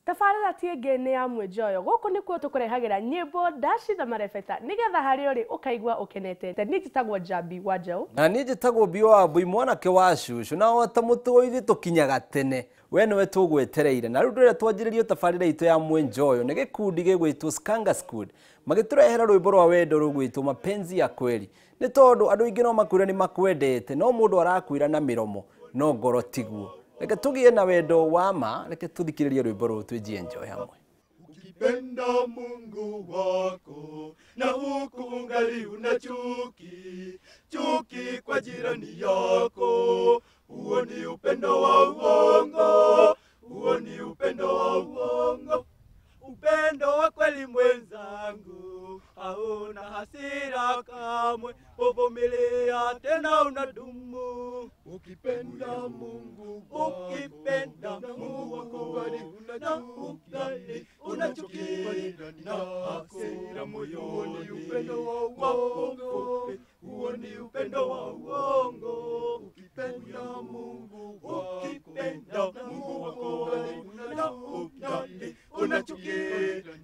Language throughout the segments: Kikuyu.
Tabarĩra ti ĩngĩ nĩ ya Mwĩnjoyo. Gũkũ nĩkuo tũkũrehagĩra nyĩmbo ndaci na marebeta nĩgetha harĩa ũrĩ ũkaigua ũkenete. Niĩ njĩtagwo Njambi wa Njaũ. Na niĩ njĩtagwo Bio wa Mbui mwanake wa cucu. Na o ta mũtũgo ithuĩ tũkinyaga tene, we nĩwe tũgwetereire. Na rĩu ndĩrenda twanjĩrĩrie tabarĩra itũ ya Mwĩnjoyo nĩ gĩkundi gĩgwĩtwo Skanga Squad magĩtũrehera rwĩmbo rwa wendo rũgwĩtwo Mapenzi ya Kweli. Nĩ tondũ andũ aingĩ no makwĩra nĩ makwendete, no mũndũ arakwĩra na mĩromo no ngoro tiguo. Reke tugie na wendo wa ma, reke tuthikiririe rwimbo rũrũ twinjie enjoy hamwe. Ukipenda Mungu wako na huku ungali una chuki, chuki kwa jirani yako, huo ni upendo wa uongo, huo ni upendo wa uongo. Upendo wa kweli mwenzangu hauna hasira kamwe, uvumilia tena unadumu. Ukipenda Mungu, ukipenda Mungu wako na ungali una chuki na hasira moyoni, upendo wa uongo, huo ni upendo wa uongo. Ukipenda Mungu, ukipenda Mungu wako na ungali una chuki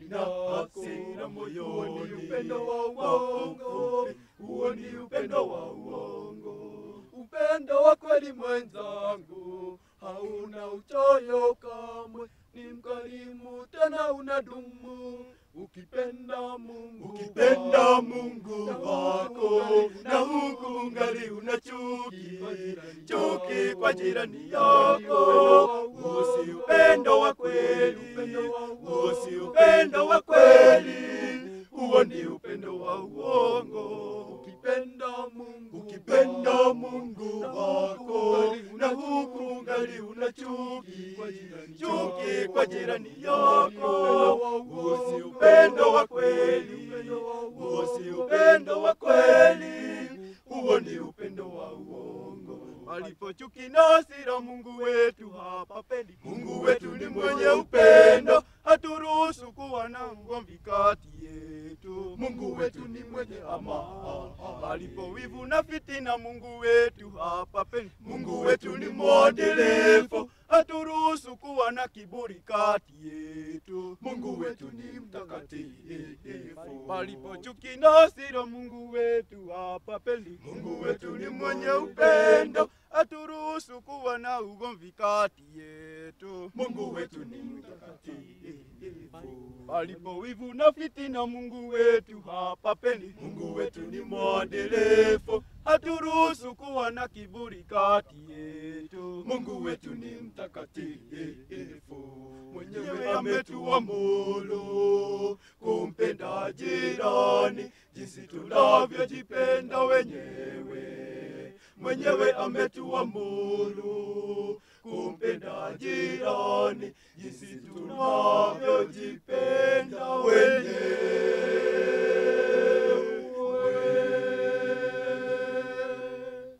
na hasira moyoni, upendo wa uongo, huo ni upendo wa uongo. Upendo wa kweli mwenzangu hauna uchoyo kamwe, ni mkarimu tena unadumu. Ukipenda Mungu, ukipenda Mungu wako na huku ungali una chuki, chuki kwa jirani yako, huo si upendo wa kweli, huo si upendo wa kweli, huo ni upendo wa uongo. Ukipenda Mungu, ukipenda Mungu wako na huku ungali una chuki, chuki kwa jirani yako, huo si upendo wa kweli, huo si upendo wa kweli, huo ni upendo wa uongo. Alipo chuki na hasira Mungu wetu hapapendi. Mungu wetu ni mwenye upendo, haturuhusu kuwa na ugomvi kati yetu. Mungu wetu ni mwenye amani. Alipo wivu na fitina Mungu wetu hapapendi. Mungu wetu ni mwadilifu, haturuhusu kuwa na kiburi kati yetu. Mungu wetu ni mtakatifu. Alipo chuki na hasira Mungu wetu hapapendi. Mungu wetu ni mwenye upendo, haturuhusu kuwa na ugomvi kati yetu. Mungu wetu ni mtakatifu. Alipo wivu na fitina Mungu wetu hapapendi. Mungu wetu ni mwadilifu, haturuhusu kuwa na kiburi kati yetu. Mungu wetu ni mtakatifu. Mwenyewe ametuamuru kumpenda jirani jinsi tunavyojipenda wenyewe. Mwenyewe ametuamuru kumpenda jirani jinsi tunavyojipenda wenyewe.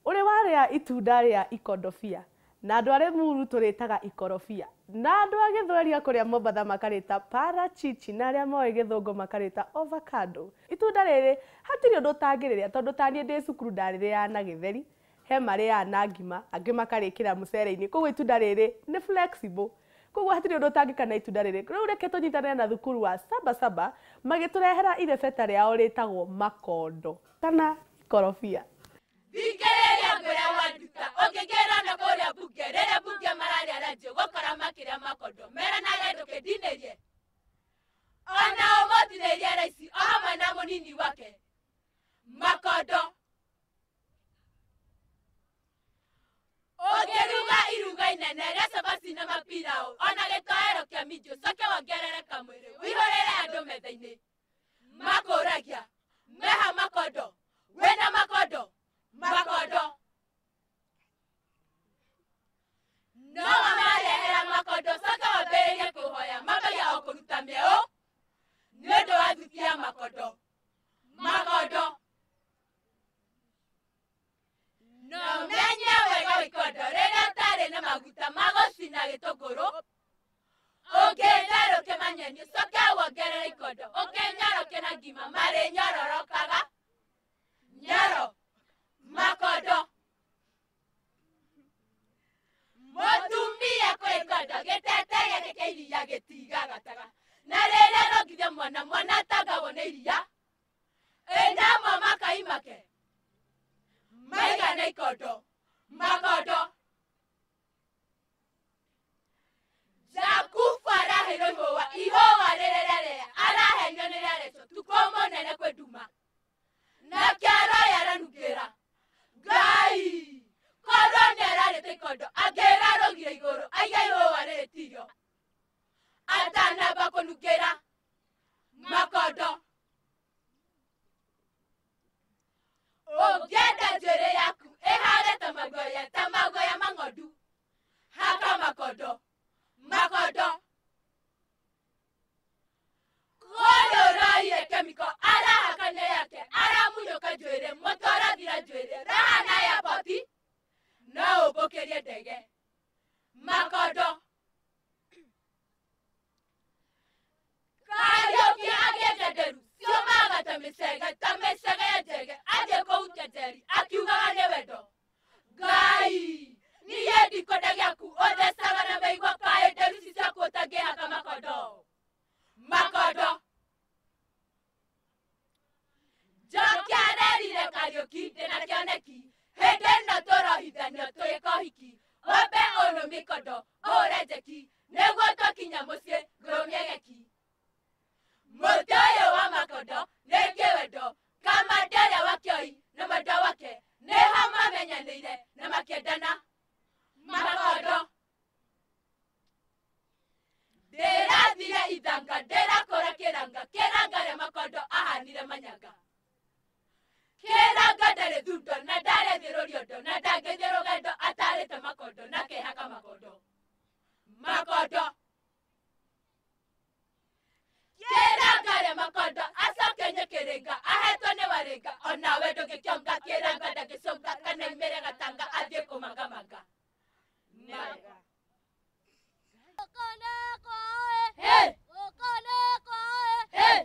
Uri waria itunda ria ikondobia na andũ arĩa Muru tũrĩtaga ikorobia, na andũ a Gĩthweri kũrĩa Mombatha makarĩta parachichi, na arĩa moĩ Gĩthũngũ makarĩta avocado. Itunda rĩrĩ hatirĩ ũndũ ũtangĩrĩrĩa, tondũ ta niĩ ndĩ cukuru ndarĩrĩaga na gĩtheri, he marĩaga na ngima, angĩ makarĩkĩra mũcere-inĩ. Koguo itunda rĩrĩ nĩ flexible, koguo hatirĩ ũndũ ũtangĩka na itunda rĩrĩ. Rĩu reke tũnyitanĩre na thukuru wa Saba Saba magĩtũrehera irebeta rĩao rĩtagwo makondo kana ikorobia. Thikĩrĩria ngwĩre wanduta, ũngĩngĩra na kũrĩa mbunge, rĩrĩa mbunge mararia ranjio, gũkora makĩrĩa makondo, meranage ndũkĩndinĩrie. Ona ũmũtinĩrie raici, o hamwe na mũnini wake. Makondo. Ũngĩruga iruga inene rĩa cabaci na mapiraũ, ona gĩtoero kĩa minji, ũcoke wongerere kamwĩrĩ, ũihũrĩre andũ metha-inĩ. Makũragia, meha makondo, wĩna makondo, makondo. No wamarehera makondo, coka wambĩrĩrie kũhoya, mambagia o kũruta mĩeũ nĩ ũndũ wa thuti ya makondo. Makondo. No menye wega marima marĩnyororokaga nyoro makondo mũtumia kwĩkondo gĩtete gĩake kĩa iria gĩtigagataga na rĩrĩa arongithia mwana mwana atangagwo nĩ iria ĩnamo makai make maigana ikondo makondo Jakubu araheirwo ihũa ihũa rĩrĩa rĩrĩa arahenio nĩ rĩa Rachel tukũ mũnene kwĩ nduma na kĩaroya aranungĩra Ngai korwo nĩ ararĩte ikondo angĩrarũgire igũrũ aiga ihũa rĩrĩ tirio atanamba kũnungĩra makondo ũngĩenda njuĩrĩ yaku ĩhare ta maguoya ma ng'ondu haka makondo makondo kũrĩa ũroire kemiko arahakania yake aramunyũka njuĩrĩ mũtwe ũrathira njuĩrĩ rahana ya poti no ũmbũkĩrie ndege makondo Kariũki agĩte nderu ciũmaga ta mĩcege ya njege athiĩ kũhutia njeri akiugaga nĩ wendo Ngai niĩ ndikwenda gĩaku ũthecaga na mĩigua kaĩ nderu ici ciaku ũtangĩhaka makondo makondo Njoki arerire Kariũki ndĩna kĩoneki hĩndĩ ĩno tũrohithanio tũgĩka ũhiki wambe ũnũmie ikondo ũhũre njeki nĩguo twakinya mũciĩ ngũrũmie geki mũtĩ ũyũ wa makondo nĩ kĩwendo kamande ũrĩa wa kĩoi na mwendwa wake nĩho mamenyanĩire na makĩendana makondo ndĩrathire ithanga ndĩrakũra kĩranga kĩranga rĩa makondo ahanire manyanga kĩranga ndarĩ thundo na ndarĩ thiĩ rũriondo na ndangĩthiĩ rũgendo atarĩte makondo na kehaka makondo makondo kĩranga rĩa makondo acoke nyĩkĩrĩnga ahetwo nĩ warĩnga onawe ndũngĩkĩonga kĩranga ndangĩcũnga kana imĩre gatanga athiĩ kũmangamanga Hey! Hey! Hey!